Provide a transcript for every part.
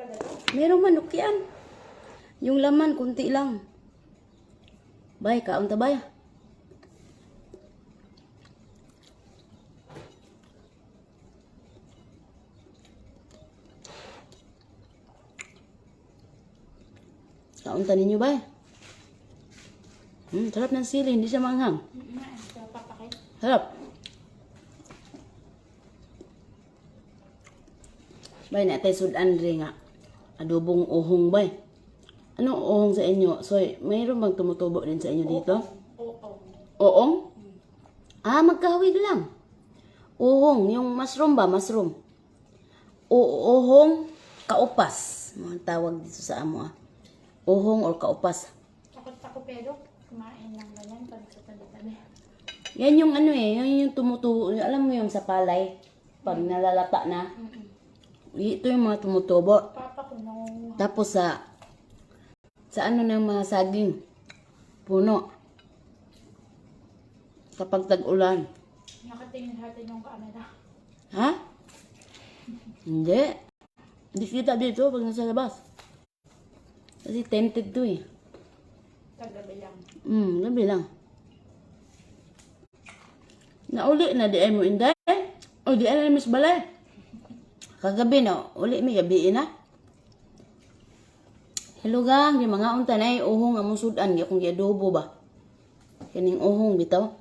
talaga to? Merong manok yan. Yung laman, kunti lang. Bay, kaon ta bay. Kaon ta ninyo, bay. Sarap ng sili, hindi siya manghang. Sarap papakit. Sarap. Bay, na tayo sudan rin nga. Adobong uhong, bay. Anong uhong sa inyo? Soy, mayroon bang tumutubo din sa inyo dito? Oo. Oong? Ah, magkahawig lang. Uhong, yung mushroom ba? Mushroom. Uhong kaupas. Mga tawag dito sa amo ah. Uhong or kaupas. Takot ako pero kumain ng ganyan pag sa tabi-tabi. Yan yung ano eh, yan yung tumutubo. Alam mo yung sa palay, pag nalalata na. Ito yung mga tumutubo. Papa ko nung Tapos sa ano ng mga saging, puno. Kapag tag-ulan. Nakatingin sa atin yung camera. Ha? Hindi. Hindi kita dito pag nasa labas. Kasi tempted to eh. Kagabi lang. Gabi lang. Nauli na di ay mo inday. O di ay na mas balay. Kagabi na, uli mi gabi na. Hello gang, di mga unta na ay uhong among sudan, di akong giadobo ba. Kaning uhong bitaw.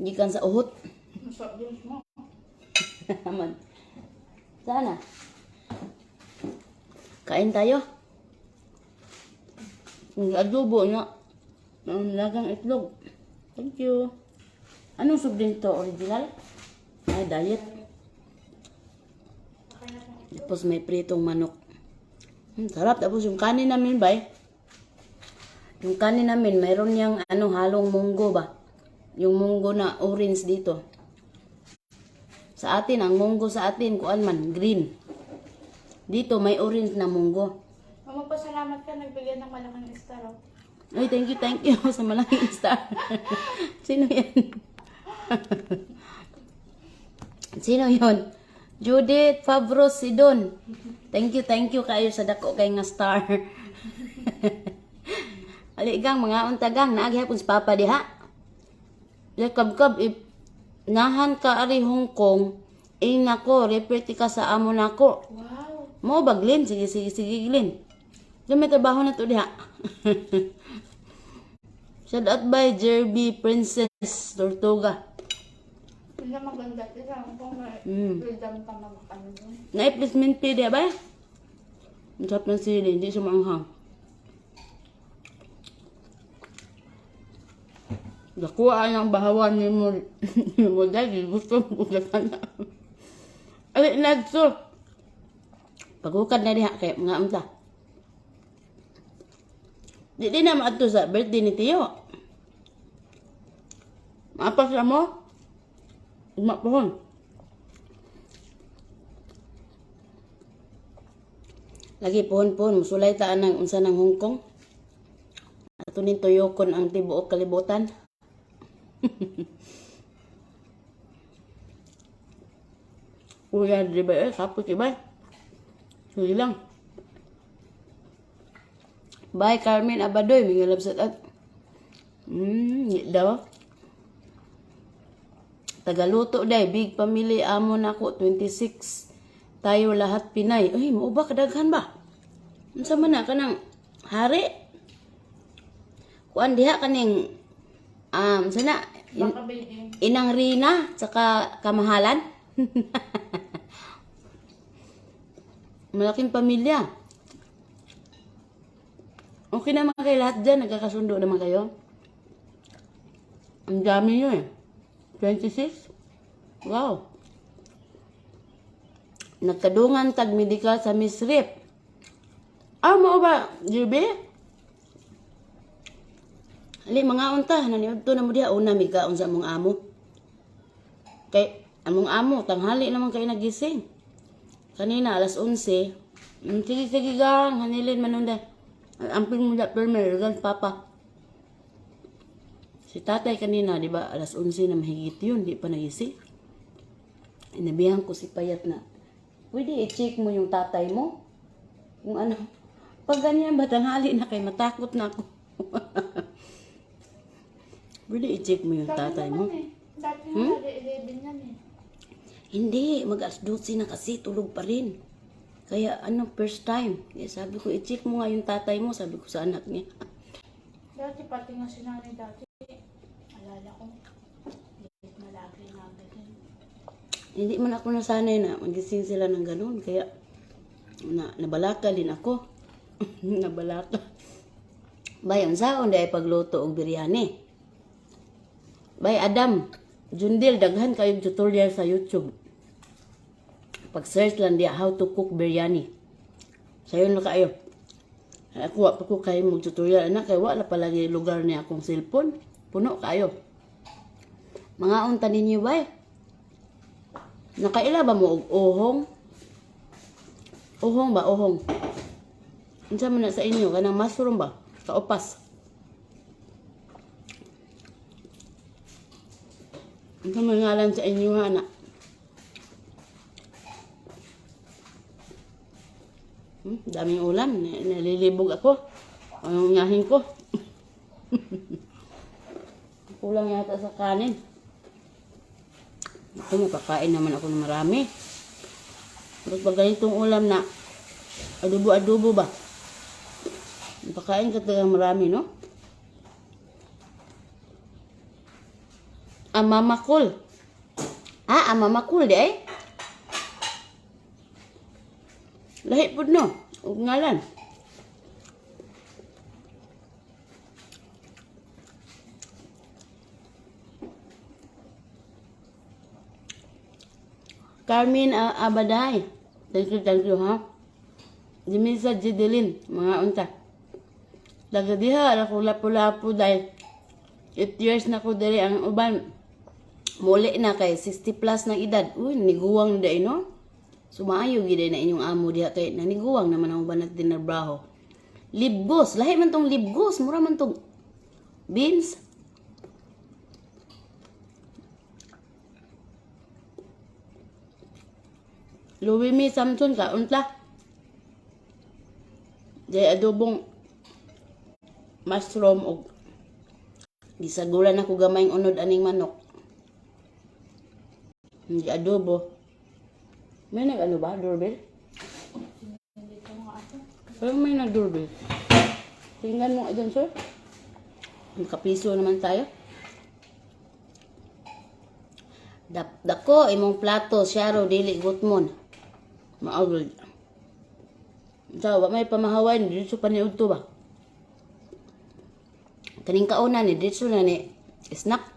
Gikan sa uhot. Masarap din mo. Naman. Sana. Kain tayo. Yung adobo na. Ang lagang itlog. Thank you. Anong soup din to? Original? Ay, diet. Tapos may pritong manok. Sarap. Tapos yung kanin namin, bay. Yung kanin namin, mayroon niyang ano, halong munggo ba? Yung munggo na orange dito. Sa atin, ang munggo sa atin, kuan man, green. Dito, may orange na munggo. Magpasalamat ka, nagbigay ng malaking star. Oh. Ay, thank you sa malaking star. Sino yan? Sino yun? Judith Fabros Sidon. Thank you kayo sa dako kay nga star. Aligang mga untagang naagi hapon si Papa diha. Yakab-kab if nahan ka ari Hong Kong, eh nako, report ka sa amo nako. Wow! Mo ba Glenn? Sige, sige, sige Glenn. Diyan may trabaho na to diha. Shout out by Jerby Princess Tortuga. Hindi maganda. Isa kung may freedom ka mag-ano dun. Na-placement fee diha ba? Ang sarap ng sili, hindi siya maanghang. Nakuha ang bahawan ni mo, ni mo dahil gusto mo na. Ay, nagso. Pagukad na diha kay mga amta. Di di na maadto sa birthday ni Tiyo. Maapas na mo? Ugma pohon. Lagi pohon-pohon musulay ta anang unsa nang Hong Kong. Ato ning tuyokon ang tibuok kalibutan. Kuya, di ba eh? Kapot, di ba? Sige lang. Bye, Carmen Abadoy. May ngalab sa at. Daw. Tagaluto day. Big family amo nako 26. Tayo lahat Pinay. Ay, mo ba kadaghan ba? Unsa man na kanang hari? Kuan diha kaning sana Baka baby. Inang Rina saka kamahalan. Malaking pamilya. Okay naman kayo lahat dyan. Nagkakasundo naman kayo. Ang dami nyo eh. 26? Wow. Nagkadungan tag medical sa Miss Rip. Ah, mao ba, JB? Ali, mga unta, naniudto na mo diha. Una, migaon sa among amo. Kay, among amo, tanghali naman kayo nagising. Kanina, alas 11. Sige, sige gang, hanilin manunda. Amping mo da, permer, gan papa. Si tatay kanina, di ba, alas 11 na mahigit yun, di pa nagising. Inabihan ko si Payat na, pwede i-check mo yung tatay mo? Kung ano. Pag ganyan ba, tanghali na kay matakot na ako. Pwede i-check mo yung Sabi tatay mo. naman eh. Dati nga hmm? 11 yan eh. Hindi, mag alas 12 na kasi, tulog pa rin. Kaya ano, first time. Kaya sabi ko, i-check mo nga yung tatay mo, sabi ko sa anak niya. Dati pati nga si nanay dati. Alala ko. Late na lagi nagising. Hindi man ako nasanay na magising sila ng ganun. Kaya na, nabalaka din ako. Nabalaka. Bay, unsaon dahil pagluto og biryani? Bay, Adam, Jundil, daghan kayong tutorial sa YouTube. Pag-search lang diya, how to cook biryani. Sayon na kayo. Ako, wa pa ko kayo mag-tutorial, anak. Kaya wala palagi lugar niya akong cellphone. Puno kayo. Mga unta ninyo, bay. Nakaila ba mo og uhong? Uhong ba? Uhong. Unsa man na sa inyo? Kanang mushroom ba? Kaupas. Unsa man ngalan sa inyo ha, anak? Daming ulam. Nalilibog ako. Anong ngahin ko? Kulang yata sa kanin. Ako, makakain naman ako ng marami. Tapos pag ganitong ulam na adobo-adobo ba? Pakain ka talaga marami, no? Amamakul. Ah, amamakul di ay. Lahi pud no. Og ngalan. Carmen Abaday. Thank you, ha. Jimisa Jidelin, mga unta. Taga diha, ala ko lapu-lapu dahil 8 years na ko diri ang uban. Muli na kay 60 plus ng edad. Uy, niguwang na dahil, no? Sumaayo gid na inyong amo diha kay naniguwang naman ang uban natin trabaho. Libgos, lahi man tong libgos, mura man tong beans. Louie Mi Samson ka unta. Jay adobong mushroom og gisagulan ako gamayng unod aning manok. Hindi adobo. May nag ano ba? Doorbell? Hindi ko nga ako. Parang may nag doorbell. Tingnan mo nga dyan, sir. Nakapiso naman tayo. Dako, imong plato, siyaro, dili, gutmon. Maagod. Sa, wa may pamahawan, dito pa ni udto ba? Kaning kauna ni, dito na ni, snack.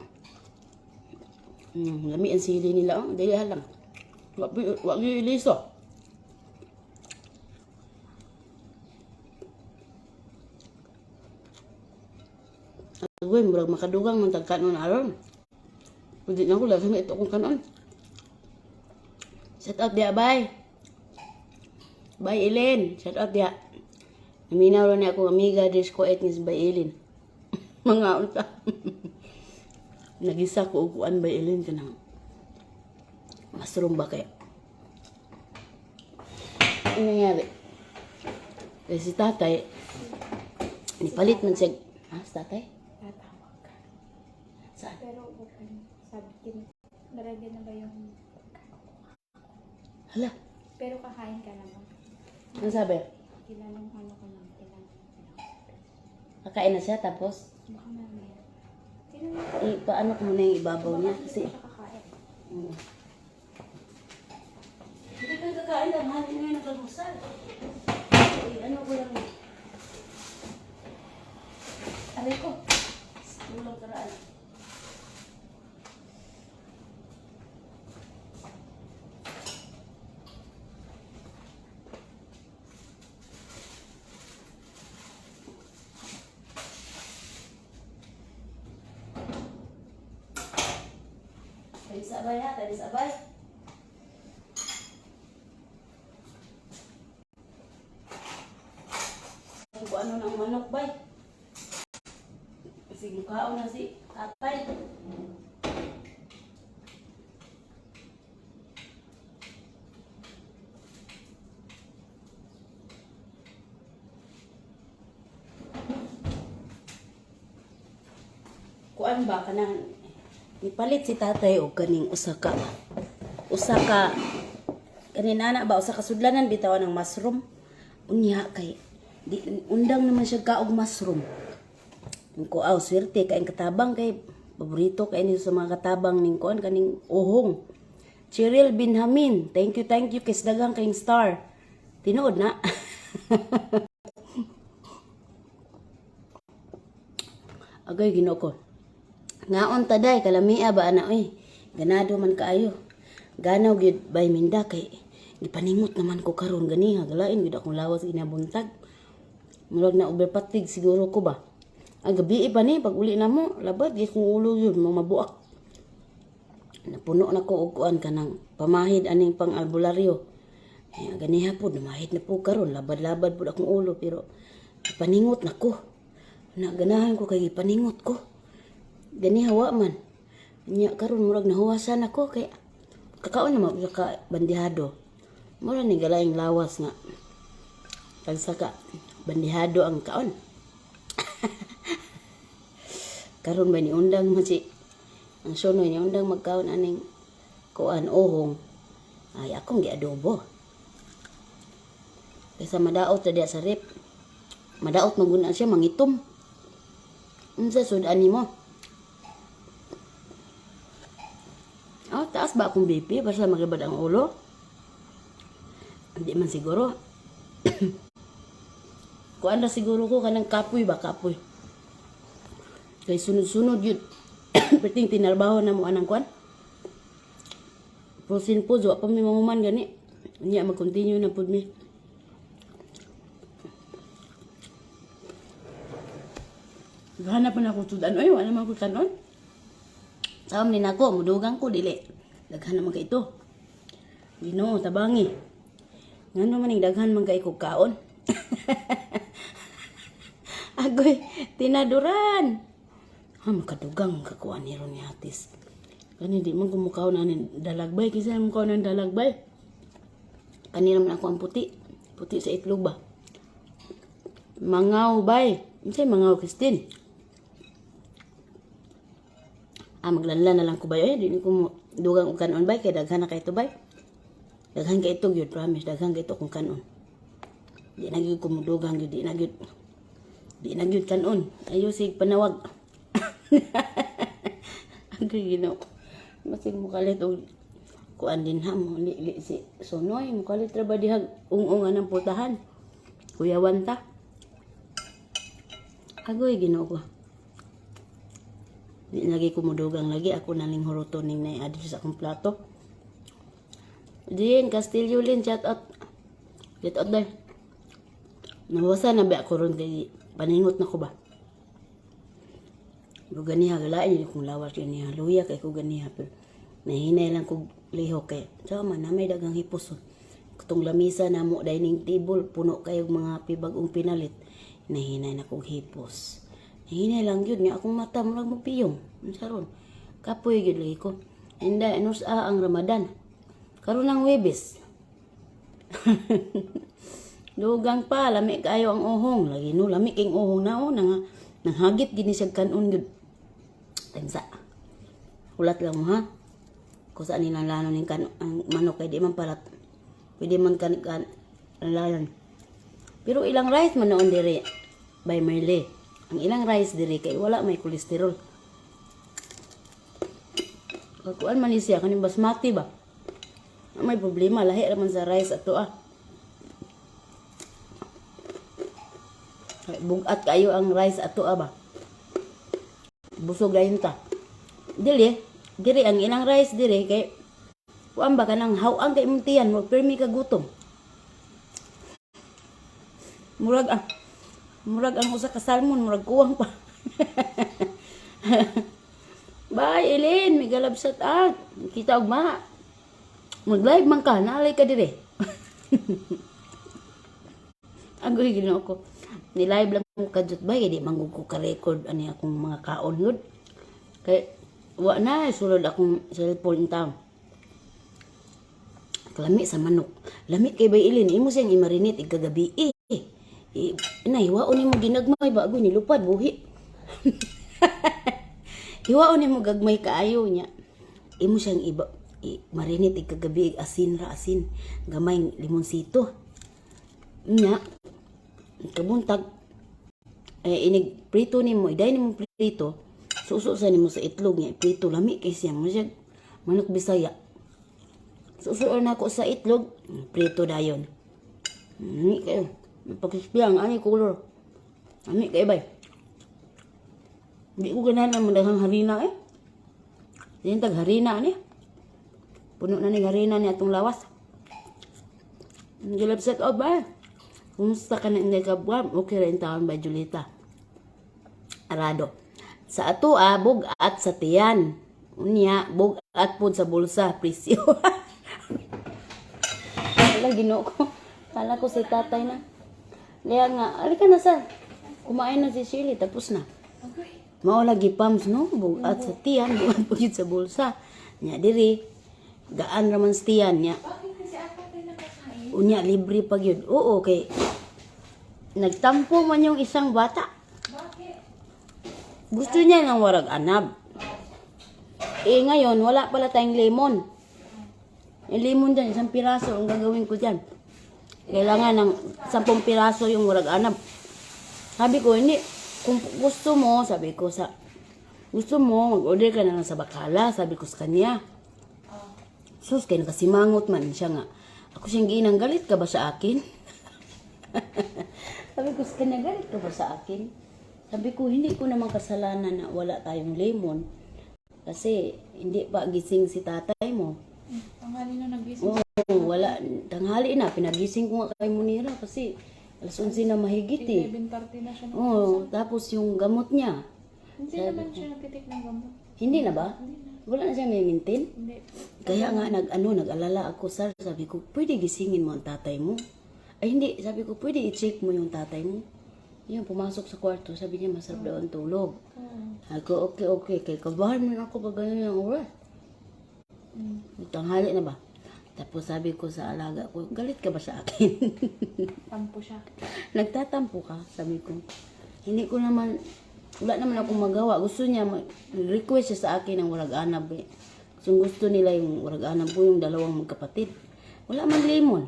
Lami ang sili nila, oh. Dili halang. Wa gyud iliso. Agoy, murag makadugang man tag kanon aron. Hindi na ko lagi ito akong kanon. Shout out diya, bye. Bye, Ellen. Shout out diya. Naminaw rin akong amiga dis ko etnis by Ellen. Mga unta. Nagisa ko og kuan by Ellen kanang. Mushroom ba kaya? Ano nangyari? Kasi si tatay, nipalit man siya. Ha, si tatay? Tatawag ka. Saan? Pero okay. Sabi kin, ready na ba yung Hala, Pero kakain ka naman. ano sabi? Kilalang ano ko lang. Kilalang. Kakain na siya tapos Baka mamaya. Tinanong ko. paano ko muna yung ibabaw niya Baka kasi hindi siya kakain. Hindi ka kakain lang, hali na yung nagkagusal. Eh, ano ko lang. Aray ko. Tulang karaan. Tadi sabay ha, tadi sabay. Kung ano ng manok bay. Kasi mukhaon na si tatay. Kuan ba kanang nipalit si tatay og kaning usa ka kanin ana ba, usa ka sudlanan bitaw ng mushroom. Unya kay di undang naman siya kaog mushroom. Ko aw swerte kay ang katabang kay paborito kay ni sa mga katabang ning kuan kaning uhong. Cheryl Binhamin, thank you kay daghang kayong star. Tinuod na. Agay, Ginoo ko. Ngaon ta day, kalamia ba ana oy. Ganado man kaayo. Ganaw gyud bay minda kay gipaningot naman ko karon ganiha galain gyud akong lawas ginabuntag. Murag na overfatigue siguro ko ba. Ang gabi pa ni pag uli na mo, labad gyud kong ulo yun, mga mabuak. Napuno na ko og kuan kanang pamahid aning pang albularyo. Eh, ganiha po, namahid na po karon, labad-labad po akong ulo pero paningot na ko. Naganahan ko kay gipaningot ko. Ganiha wa man. Nya karon murag nahuwasan ako kay kakaon na mo ka bandihado. Mura ni galaing lawas nga. Tagsa ka bandihado ang kaon. Karon ba ni undang man si ang sunoy ni undang magkaon aning kuan ohong. Ay, akong giadobo. Kaysa madaot ra diya sa rep. Madaot maguna siya mangitom. Unsa sud ani mo? Oh, taas ba akong BP para sa maglabad ang ulo? Hindi man siguro. Kuan ra siguro ko kanang kapoy ba, kapoy. Kay sunod-sunod yun. Perting tinarbaho na mo anang kuan. Frozen foods, wa pa mi mahuman gani. Unya mag-continue na pud mi. Hanap man ako sudan oy, wala man ko kanon. Sawam ni nako, mudugang ko dili. Daghan naman kay ito. Ginoo, tabangi. Ngano man ning daghan man kay kog kaon. Agoy, tinaduran. Ha, makadugang kakuha ni ron ni Atis. Kani di man kumukaw na ni dalagbay. Kisa mukaw na dalagbay. Kanina man ako ang puti. Puti sa itlog ba? Mangaw bay. Unsay mangaw, Christine? Ah, maglanlan na lang ko bay. Ay, di ni ko mo dugang og kanon bay kay daghan na kay ito bay. Daghan kay ito gyud, promise, daghan kay ito kung kanon. Di na gyud ko mudugang gyud, di na gyud. Di na gyud kanon. Ayo sig panawag. Agay, Ginoo. Masig mo kalit og kuan din ha mo li, li, si Sonoy mo kalit ra ba dihag ung-ungan ng putahan. Kuyawan ta. Agoy, Ginoo ko. Di lagi ko mudugang lagi ako naling huruto ning nay adto sa akong plato. Jean Castillo Lin, shout out. Shout out dai. Nawasan na ba ako ron kay paningot na ko ba? Pero ganiha galain yun kung lawas ganiha luya kay ko ganiha pero nahinay lang ko lihok kay sa man na may daghang hipos. Katong lamisa na mo dining table puno kayo mga pibag-ong pinalit. Nahinay na kong hipos. Nahinay lang yun nga akong mata murag mo piyong. Unsa ron? Kapoy gyud lagi ko. Inday, ano sa ang Ramadan? Karon ang Webes. Dugang pa, lami kayo ang uhong. Lagi no, lami king uhong na oh, nang nanghagit gini siya kanon gyud. Tensa. Hulat lang mo ha. Kung saan nilalano ning kan ang manok kay di man palat. Pwede man kan kan lalan. Pero ilang rice man noon dire by Merle. Ang ilang rice dire kay wala may kolesterol. Kakuan man ni siya kaning basmati ba. May problema lahi ra man sa rice ato ah. Kay bugat kayo ang rice ato ah ba. Busog lain ta. Dili, diri ang ilang rice dire kay kuan ba kanang hawang kay imong tiyan, murag permi ka gutom. Murag ang usa ka salmon murag kuwang pa. Bye, Eileen, may galab shout out. Kita ugma. Mag-live man ka, naalay ka dire. Agoy, Ginoo ko. Ni-live lang ko kadyot ba, di man ko ka-record ani akong mga kaon yun. Kay wa na sulod akong cellphone town. Lami sa manok. Lami kay bay Ilin, imo siyang imarinate igkagabi eh. I, na hiwaon nimo ginagmay ba agoy nilupad buhi. Hiwaon nimo gagmay kaayo niya. Imo siyang iba i, marinate ig kagabi, asin ra, asin, gamay limonsito. Nya kabuntag eh, inig prito nimo, iday nimo prito, suso sa nimo sa itlog niya prito, lami kay siya mo siya manok Bisaya. Suso na ako sa itlog, prito dayon. Lami kayo. Pagkispiyang ani color. Lami kayo bay. Hindi ko ganahan ang daghang harina eh. Yan tag harina ni. Puno na ni harina ni atong lawas. Gilab set up ba? Kumusta ka na, Inday Kabwam? Okay rin taon ba, Julita? Arado. Sa ato ah, bug-at sa tiyan. Unya, bug-at pod sa bulsa, presyo. Wala, ginoo ko. Kala ko si tatay na. Kaya nga, alika na sa. Kumain na si Shirley, tapos na. Okay. Mao lagi, Pams, no? Bugat sa tiyan, bugat po yun sa bulsa. Nya diri, gaan raman sa tiyan nya. Bakit kasi ako tayo nakakain? Unya libre pag yun. Oo, kay nagtampo man yung isang bata. Bakit? Gusto niya ng warag anab. Eh ngayon, wala pala tayong lemon. Yung lemon dyan, isang piraso ang gagawin ko dyan. Kailangan ng 10 piraso yung warag anab. Sabi ko, hindi. Kung gusto mo, sabi ko sa, gusto mo, mag-order ka na lang sa bakala, sabi ko sa kanya. Oh. Sus, kaya nakasimangot man siya nga. Ako siyang ginang, galit ka ba sa akin? Sabi ko sa kanya, galit ka ba sa akin? Sabi ko, hindi ko naman kasalanan na wala tayong lemon. Kasi hindi pa gising si tatay mo. Tanghali na nagising. Oo, wala. Tanghali na. Pinagising ko nga kay Munira kasi alas 11 na mahigit eh. 11:30 na siya. No? Oo, tapos yung gamot niya. Hindi naman siya nagtitik ng gamot. Hindi na ba? Hindi na. Wala na siyang may-maintain? Hindi. Kaya nga nag-alala ako, sir, sabi ko, pwede gisingin mo ang tatay mo. Ay hindi, sabi ko, pwede i-check mo yung tatay mo. Yun, pumasok sa kwarto, sabi niya, masarap daw ang tulog. Oo. Sabi ko, okay, kay kabahan man ako pag ganyan ang oras. Tanghali na ba? Tapos sabi ko sa alaga ko, galit ka ba sa akin? Tampo siya. Nagtatampo ka, sabi ko. Hindi ko naman, wala naman akong magawa. Gusto niya, request siya sa akin ng warag anab eh. So, gusto nila yung warag anab po, yung dalawang magkapatid. Wala man lemon.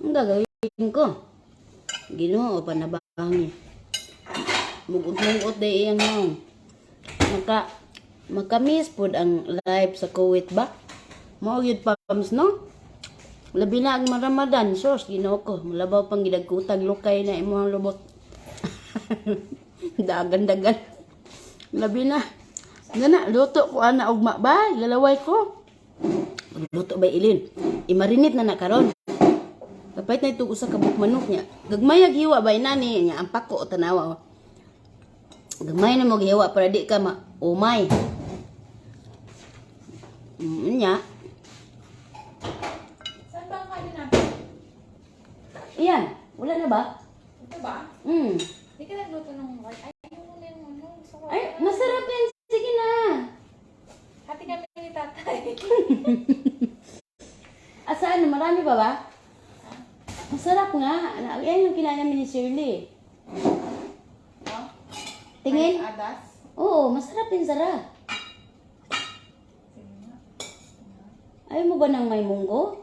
Ang gagawin ko? Ginoo, panabangi. Mugot-mugot day iyang naong. Makamis pod ang life sa Kuwait ba? Mao gyud, Pams, no? Labi na ang Ramadan, sos, Ginoo ko. Malabaw pang gidagkutag lukay na imong lubot. Dagan-dagan. Labi na. Gana, luto ko ana ugma ba? Galaway ko. Luto ba ilin? I-marinate na na karon. Kapait na ito usa ka buok manok niya. Gagmay ag hiwa ba inani niya ang pako tanawa oh. Gamay na mo gihiwa para di ka ma umay. Nya. Saan ba ang kanin natin? Iyan, wala na ba? Ito ba? Hindi ka nagluto ng white. Ay, yung muna yung ano. Gusto ko. Ay, masarap yan. Sige na. Hati kami ni tatay. Asaan? Marami pa ba? Masarap nga. Yan yung kinain namin ni Shirley. Oh? Tingin? Ay, adas? Oo, masarap yung sarap. Sige nga. Ayaw mo ba ng may munggo?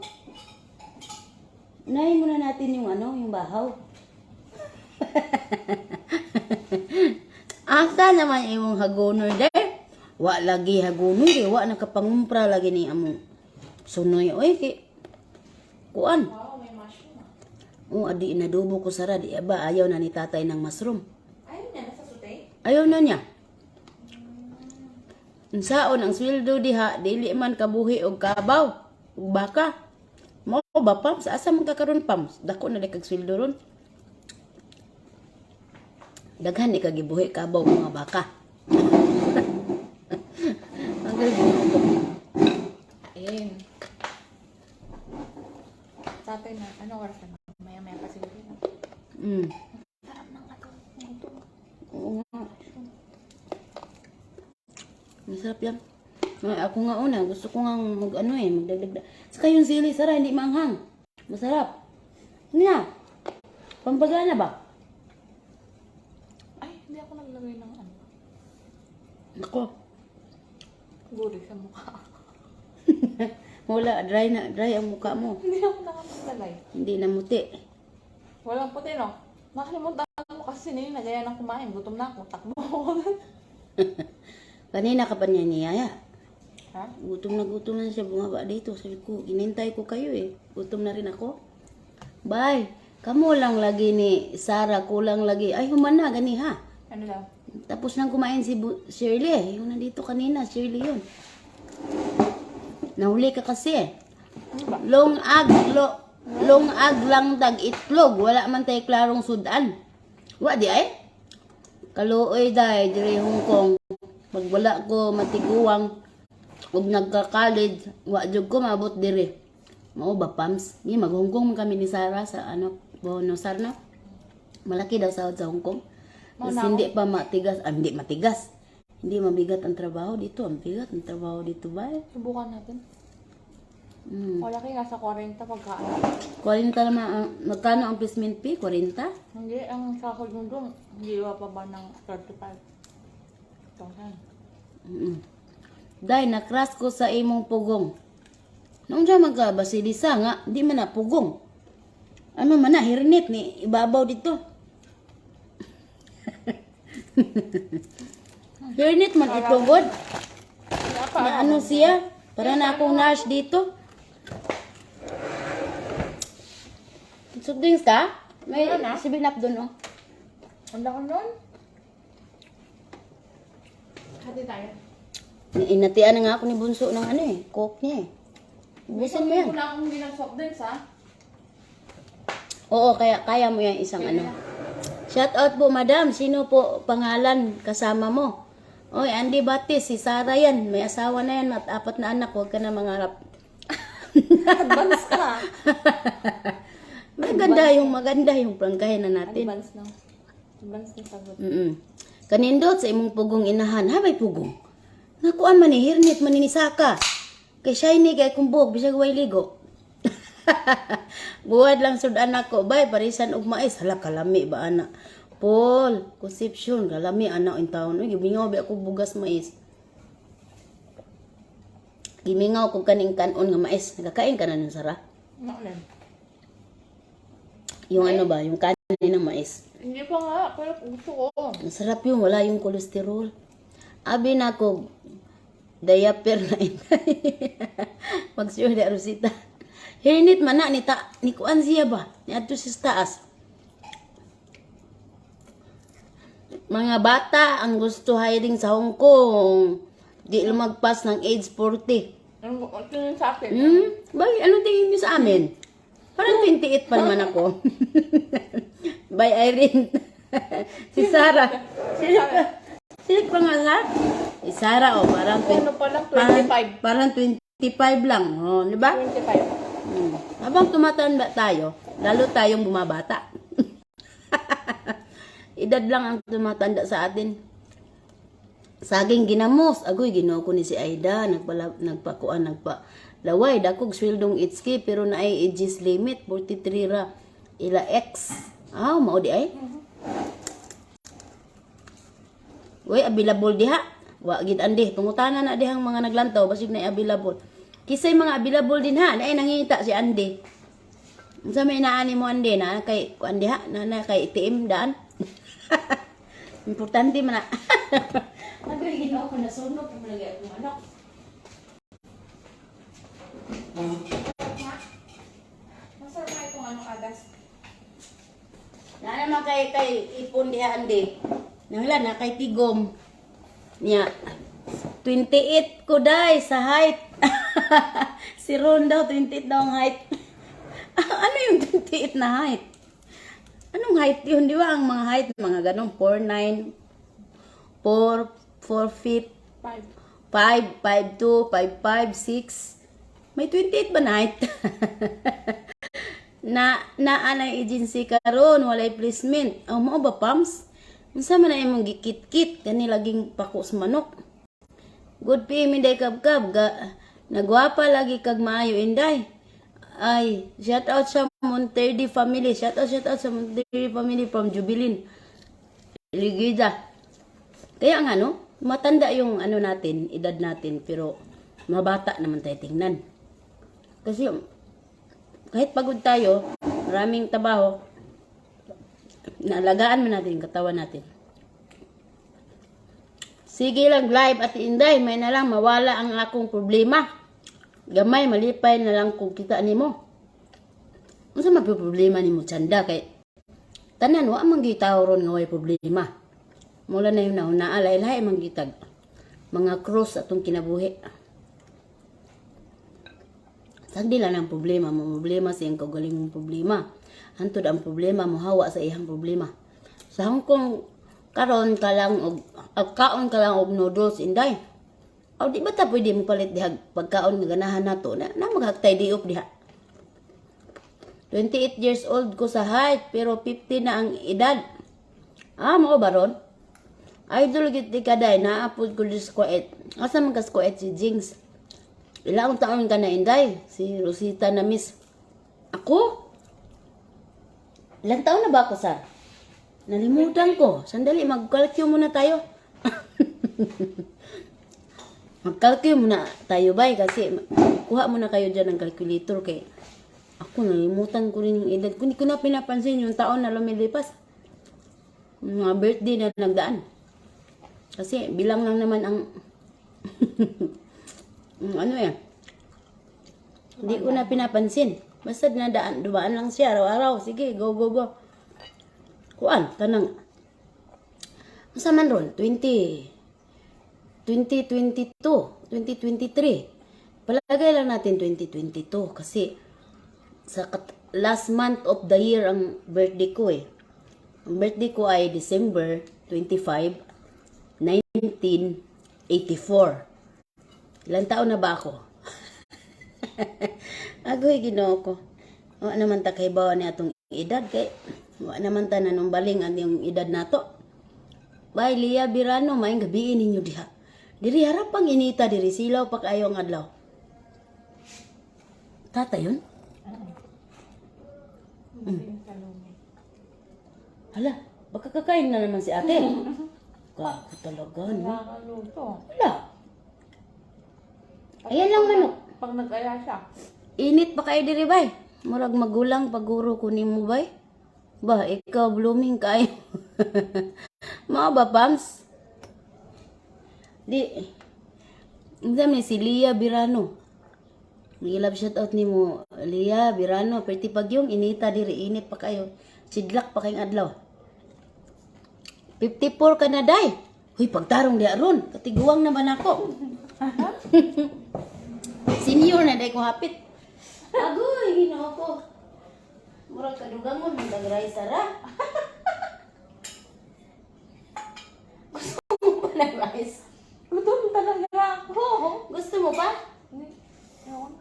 Unahin muna natin yung ano, yung bahaw. Asa naman imong hagonoy de? Wa lagi hagonoy de, wa nakapangumpra lagi ni among sunoy oy kay kuan. Wow, may mushroom ah. O adi inadobo ko sara di ba ayaw na ni tatay ng mushroom. Ayaw niya, nasa sute? Ayaw na niya. Unsaon ang sweldo diha dili man kabuhi og kabaw ug baka. Mao ba, Pams? Asa man ka karon, Pams? Dako na kag sweldo ron. Daghan ni kag gibuhi kabaw mga baka. Ang galing ko. Ayun. Tatay na, ano oras na? Maya-maya pa siguro. Sarap ng ato. Ito. Oo nga. Masarap yan. Ay, ako nga una, gusto ko nga mag ano eh, magdagdag. Saka yung sili, sara, hindi maanghang. Masarap. Ano na? Pampagana ba? Ay, hindi ako naglagay ng ano. Nako. Guri sa mukha. Wala, dry na, dry ang mukha mo. Hindi ako nakapaglalay. Hindi na muti. Walang puti, no? Nakalimutan mo kasi nini, nagaya ng kumain. Gutom na ako. Takbo ako. Kanina ka pa niya niyaya. Ha? Gutom na siya bumaba dito. Sabi ko, inintay ko kayo eh. Gutom na rin ako. Bye. Kamu lang lagi ni Sarah, kulang lagi. Ay, humana, gani ha. Ano daw? Tapos nang kumain si Shirley. Yung nandito kanina, Shirley yun. Nahuli ka kasi eh. Ano ba? Long ag, long ag lang dag itlog. Wala man tay klarong sudan. Wa di ay? Kaluoy day, diri Hong Kong. Pag wala ko matiguang, ug nagka-college, wa jud ko maabot diri. Mao ba Pams? Ni mag Hong Kong man kami ni Sarah sa ano, Bono Sarna. Malaki daw sahod sa Hong Kong. Mao Tapos na hindi pa matigas, ah, hindi matigas. Hindi mabigat ang trabaho dito. Ang bigat ang trabaho dito ba? Eh? Subukan natin. Wala kayo nasa 40 pagkaan. 40 naman, ang, magkano ang placement fee? 40? Hindi, ang sahod mo doon, hindi pa ba ng 35,000? Day, nakras ko sa imong pugong. Noong siya magka basilisa nga, di man na pugong. Ano man na, hirnit ni ibabaw dito. Hirnit man itugod. Wala pa. Na ano siya? Para na akong nurse dito. Soft drinks ka? May Wala na. 7 Up doon, oh. Ang laki nun. Hati tayo. Inatian na nga ako ni Bunso ng ano eh, coke niya eh. Ubusin mo yan. Wala akong hindi nag-soft drinks, ha? Oo, kaya kaya mo yan isang ano. Shout out po, madam. Sino po pangalan kasama mo? Oy, Andy Batis, si Sarah yan. May asawa na yan at apat na anak. Huwag ka na mangarap. Advance ka. Maganda yung prangkahin na natin. Advance na. Advance na sagot. Kanindot sa imong pugong inahan. Ha, may pugong. Nakuan man ni, hirnit man ni Saka. Kay shiny kay kumbog, bisag way ligo. Buwad lang sud anak ko, bay parisan og mais. Hala kalami ba ana. Paul, Concepcion, kalami ana in taon. Uy, gimingaw ba ako bugas mais. Gimingaw ko kaning kanon nga mais. Nagakain ka na nun, Sara? Ano ulit? Yung ano ba, yung kanin ng mais. Hindi pa nga, pero gusto ko. Masarap yun, wala yung kolesterol. Abi na ko, diaper na inay. Mag-sure na Rosita. Hirnit man na, ni, ta, ni kuan siya ba? Ni adto siya sa taas. Mga bata ang gusto hiring sa Hong Kong. Di lumagpas ng age 40. Ano ba? Tingin sa akin. Bakit? Anong tingin niyo sa amin? Parang 28 pa naman ako. Bye, Irene. Si Sarah. Sino pa? Sino pa nga, Sarah? Si Sarah, oh, parang, Ano pa lang, 25. Parang 25 lang, oh, di ba? 25. Habang tumatanda tayo, lalo tayong bumabata. Edad lang ang tumatanda sa atin. Saging ginamos, agoy Ginoo ko ni si Aida, nagpala nagpakuan nagpa laway dakog sweldong itski pero naay ages limit 43 ra ila ex. Ah, mao di ay. Uy, available diha. Wa gid andi pangutana na dihang mga naglantaw basig na available. Kisay mga available din ha, naay nangita si Andi. Unsa may inaani mo Andi na kay kuan diha na, na kay ATM daan. Importante man na. Agoy Ginoo ko nasunog ko lagi akong manok. Masarap na itong ano, kadas. Na naman kay kay ipon diha Andi. Nangla na kay Tigom. Niya 28 ko dai sa height. Si Ron daw 28 daw ang height. Ano yung 28 na height? Anong height yun? Di ba ang mga height, mga ganong 4'9", 4, 4 feet, 5. 5, 5, 2, 5, 5, 6. May 28 ba na height? Na naa na agency karon walay placement. Oh, mao ba Pams? Unsa man na imong gikit-kit kani laging pako sa manok. Good PM Inday Kabkab ga nagwapa lagi kag maayo Inday. Ay, shout out sa Monterde family. Shout out sa Monterde family from Jubilin. Ligida. Kaya nga no, Matanda yung ano natin, edad natin, pero mabata naman tayo tingnan. Kasi kahit pagod tayo, maraming trabaho, naalagaan mo natin yung katawan natin. Sige lang live at Inday, may na lang mawala ang akong problema. Gamay, malipay na lang kung kita nimo. Unsa man po problema nimo, Chanda, kay tanan wa man gyud tawo ron nga way problema. Mula na yung nauna lahi man gitag mga cross atong kinabuhi. Sagdi lang ang problema mo, problema sa iyang kaugalingong problema. Hantod ang problema mo hawa sa iyang problema. Sa Hong Kong karon ka lang og og kaon ka lang og noodles, Inday. Aw, di ba ta pwede mo palit diha pagkaon nga ganahan nato na, na maghaktay diop diha. 28 years old ko sa height pero 50 na ang edad. Ah, mao ba ron? Idol gid di ka day, naapod ko di sa Kuwait. Asa man ka sa Kuwait, si Jinx? Ilang taon ka na, Inday? Si Rosita na miss. Ako? Ilang taon na ba ako, sir? Nalimutan ko. Sandali, mag-calculate muna tayo. Mag-calculate muna tayo, bay. Kasi kuha muna kayo dyan ng calculator. Kay ako, nalimutan ko rin yung edad ko. Hindi ko na pinapansin yung taon na lumilipas. Mga birthday na nagdaan. Kasi bilang lang naman ang, ang ano eh. Hindi ko na pinapansin. Basta dinadaan, dumaan lang siya araw-araw. Sige, go, go, go. Kuan, kanang unsa man ron? 20 2022, 2023. Palagay lang natin 2022 kasi sa last month of the year ang birthday ko eh. Ang birthday ko ay December 25, 1984. Ilang taon na ba ako? Agoy, Ginoo ko. Wa naman ta kay ni atong edad kay wa naman ta nanumbaling ang iyong edad nato. Bay Lia Birano, maayong gabii ninyo diha. Diri harap pang inita diri, silaw pa kaayo ang adlaw. Tata yun? Mm. Hala, baka kakain na naman si ate. Gago talaga, no? Nakakaluto. Wala. Ayan lang manok. Pag nag-aya siya. Init pa kayo diri, bay. Murag magulang paguro ko nimo, bay. Ba, ikaw blooming kayo. Mao ba, Pams? Di. Unsa ni si Lia Birano? Nilab shout out nimo, Lia Birano, perti pagyong inita diri, init pa kayo. Sidlak pa kayong adlaw. 54 ka na, day. Huy, pagtarong di aron, katiguang naman ako. Senior na day ko hapit. Agoy, Ginoo ko. Murag kadugangon man kag rice ra. Gusto mo pa ng rice? Gutom talaga ako. Gusto mo pa? Hindi. Ayoko na.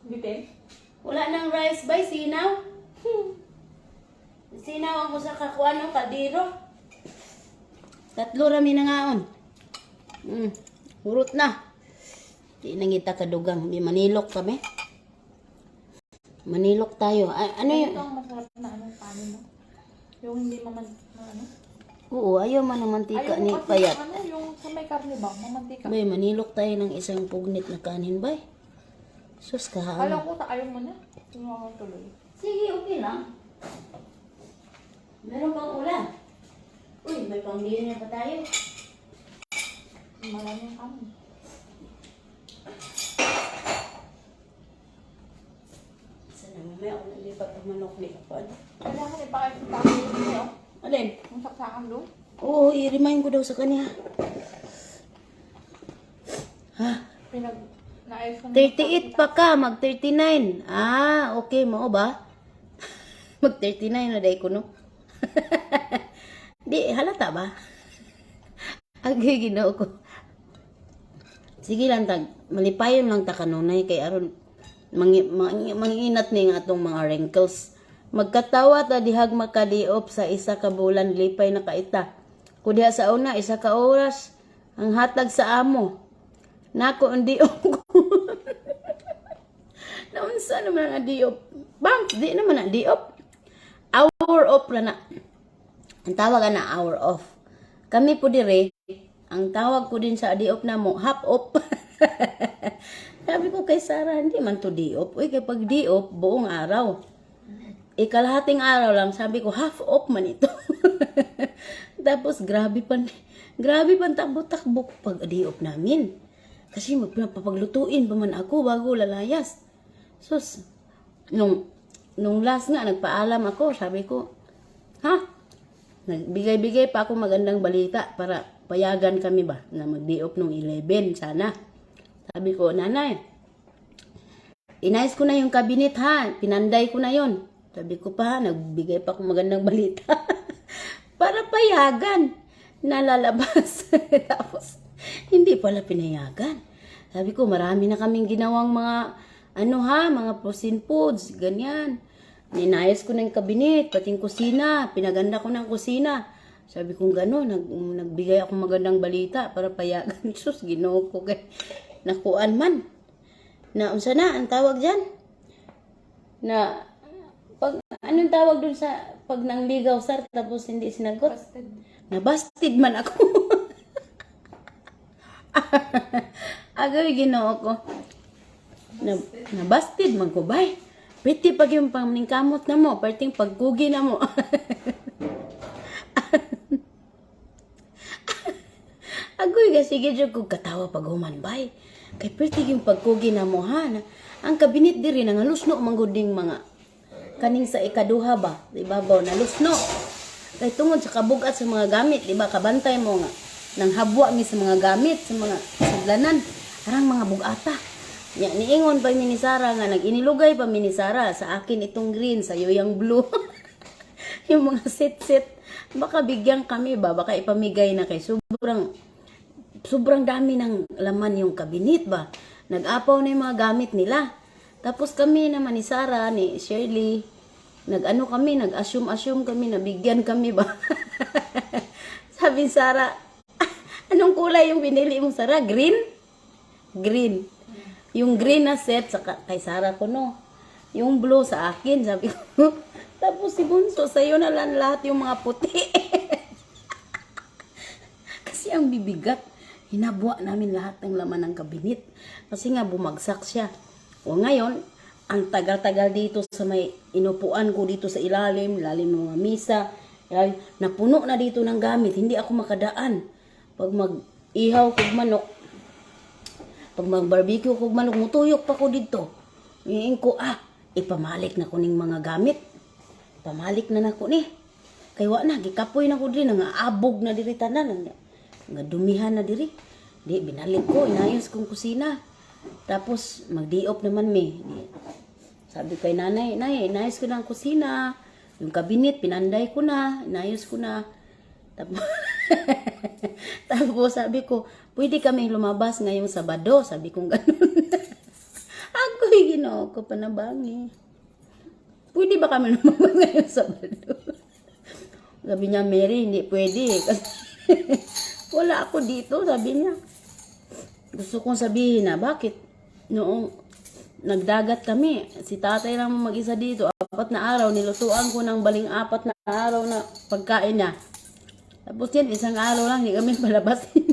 Bitin? Wala nang rice bay, sinaw. Sinaw ang usa ka kuano kaldero. Tatlo ra mi nangaon. Hurot na. Di nangita kadugang, di manilok kami. Manilok tayo. Ano yun? Ito ang masarap na ano, kanin mo. Yung hindi maman, na ano. Oo, ayaw man ang mantika Ayaw ni ko kasi Payat. yung ano, yung sa may karne ba, mamantika. Bay, manilok tayo ng isang pugnit na kanin, bay. Sus, kahaan. Alam ko, ayaw mo na. Yung ako tuloy. Sige, okay lang. Meron pang ulam. Uy, may pang dinner pa tayo. Maraming kanin. Sana mamaya ako nalipat ang manok ni Kapan. Kailangan ipakain sa tayo yung ano, Alin? yung saksakan doon. Oo, i-remind ko daw sa kanya. Ha? Pinag, naayos ko na. 38 pa ka, mag 39. Ah, okay, mao ba? Mag 39 na day ko, no? Di, halata ba? Agay, Ginoo ko. Sige lang, tag, malipayon lang ta kanunay kay aron manginat ni nga atong mga wrinkles. Magkatawa ta dihag makadiop sa isa ka bulan, lipay na kaita. Kudiha sa una, isa ka oras, ang hatag sa amo. Nako ang diop ko. Naunsa naman ang diop? Bang, di naman ang diop. Hour off na na. Ang tawag na hour off. Kami po dire, ang tawag ko din sa day off na mo, half off. Sabi ko kay Sarah, hindi man to day off. Uy, kapag day off, buong araw. Ikalahating araw lang, sabi ko, half off man ito. Tapos, grabe pan takbo-takbo ko pag day off namin. Kasi magpapaglutuin pa man ako bago lalayas. Sus, nung last nga, nagpaalam ako, sabi ko, ha? Nagbigay-bigay pa ako magandang balita para payagan kami ba na mag-day off nung 11 sana. Sabi ko, "Nanay, inayos ko na yung cabinet ha, pinanday ko na yon." Sabi ko pa, nagbigay pa ako magandang balita para payagan na lalabas. Tapos, hindi pala pinayagan. Sabi ko, marami na kaming ginawang mga, ano ha, mga frozen foods, ganyan. Ninayos ko na yung cabinet, pati yung kusina, pinaganda ko ng kusina. Sabi ko gano'n, nagbigay ako magandang balita para payagan. Sus, Ginoo ko kay nakuan man. Na unsa na ang tawag diyan? Na pag anong tawag dun sa pag nangligaw, sir, tapos hindi sinagot? Busted. Nabasted man ako. Agay, Ginoo ko. Nabasted man ko bay. Pwede pag yung paningkamot na mo, perting pagkugi na mo. Agoy ka, sige jud ko katawa pag human bay. Kay perti yung pagkugi na mo ha. Na, ang kabinet diri nangalusno man gud ning mga kaning sa ikaduha ba, di ba ba nalusno. Kay tungod sa kabugat sa mga gamit, di ba kabantay mo nga nang habwa mi sa mga gamit sa mga sudlanan, arang mga bugata. Nya niingon pa mi ni Sara nga nag-inilugay pa mi ni Sara, sa akin itong green, sa iyo yung blue. Yung mga set-set, baka bigyan kami ba, baka ipamigay na kay sobrang sobrang dami ng laman yung kabinet ba. Nag-apaw na yung mga gamit nila. Tapos kami naman ni Sarah, ni Shirley, nag-ano kami, nag-assume-assume kami, nabigyan kami ba. Sabi ni Sarah, "Anong kulay yung binili mo, Sarah? Green?" Green. Yung green na set sa kay Sarah ko, no. Yung blue sa akin, sabi ko. Tapos si Bunso, sa'yo na lang lahat yung mga puti. Kasi ang bibigat. Hinabwa namin lahat ng laman ng kabinet. Kasi nga bumagsak siya. O ngayon, ang tagal-tagal dito sa may inupuan ko dito sa ilalim, ilalim ng mga misa, ilalim, napuno na dito ng gamit. Hindi ako makadaan. Pag mag-ihaw kog manok, pag mag-barbecue kog manok, mutuyok pa ko dito. Iing ko, ah, ipamalik na ko ning mga gamit. Pamalik na nako ni. Kay wa na, gikapoy na ko diri, nangaabog na diri tanan, nga dumihan na diri. Di, binalik ko, inayos kong kusina. Tapos, mag-day off naman mi. Di, sabi kay nanay, "Nay, inayos ko na ang kusina. Yung kabinet, pinanday ko na, inayos ko na." Tapos sabi ko, "Pwede kami lumabas ngayong Sabado." Sabi kong ganun. Ako, Ginoo ko, panabangi. "Pwede ba kami lumabas ngayong Sabado?" Sabi niya, "Mary, hindi pwede. Kasi wala ako dito," sabi niya. Gusto kong sabihin na, bakit noong nagdagat kami, si tatay lang mag-isa dito, 4 na araw, nilutuan ko ng baling 4 na araw na pagkain niya. Tapos yan, isang araw lang, hindi kami palabasin.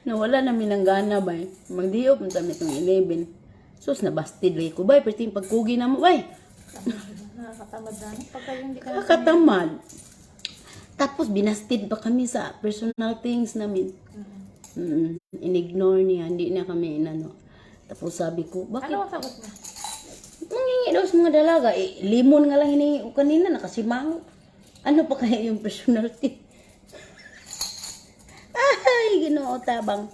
Nawala namin ang gana ba eh. Mag-day off kami itong 11. Sus, nabastid lagi ko ba? Pwede yung pagkugi na mo ba eh. Nakakatamad na. Pagka hindi ka Kakatamad. Tapos binastid pa kami sa personal things namin. Inignore niya, hindi niya kami inano. Tapos sabi ko, bakit? Ano ang sagot mo? Mangingi daw sa mga dalaga. Eh, limon nga lang hiningi ko kanina, nakasimangot. Ano pa kaya yung personal thing? Ay, Ginoo tabang.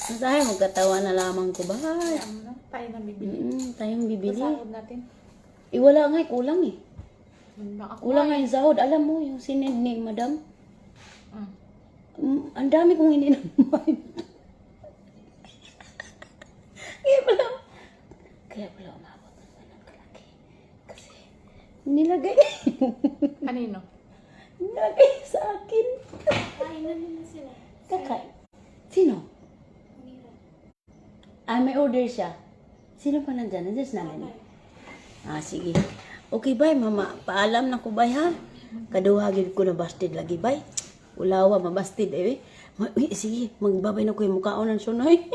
Masahe, magkatawa na lamang ko ba? Kaya mo na, tayo na bibili. Tayong bibili. Sa sahod natin. Eh, wala nga eh, kulang eh. Yun lang ako. Kulang nga yung sahod. Alam mo, yung sinend ni madam, ang dami kong hindi naman. Kaya pala umabot ng ganun kalaki. Kasi, nilagay, Kanino? nilagay sa akin. Kain na nila sila. Kakain. Sino? Ah, may order siya. Sino pa nandyan? Nandiyan si nanay mo? Ah, sige. Okay, bye, mama. Paalam na ko, bye, ha? Kaduha gid ko na busted lagi bay. Ulawa mabasted eh. Uy, sige, magbabay na ko yung mukhaon ng sunoy.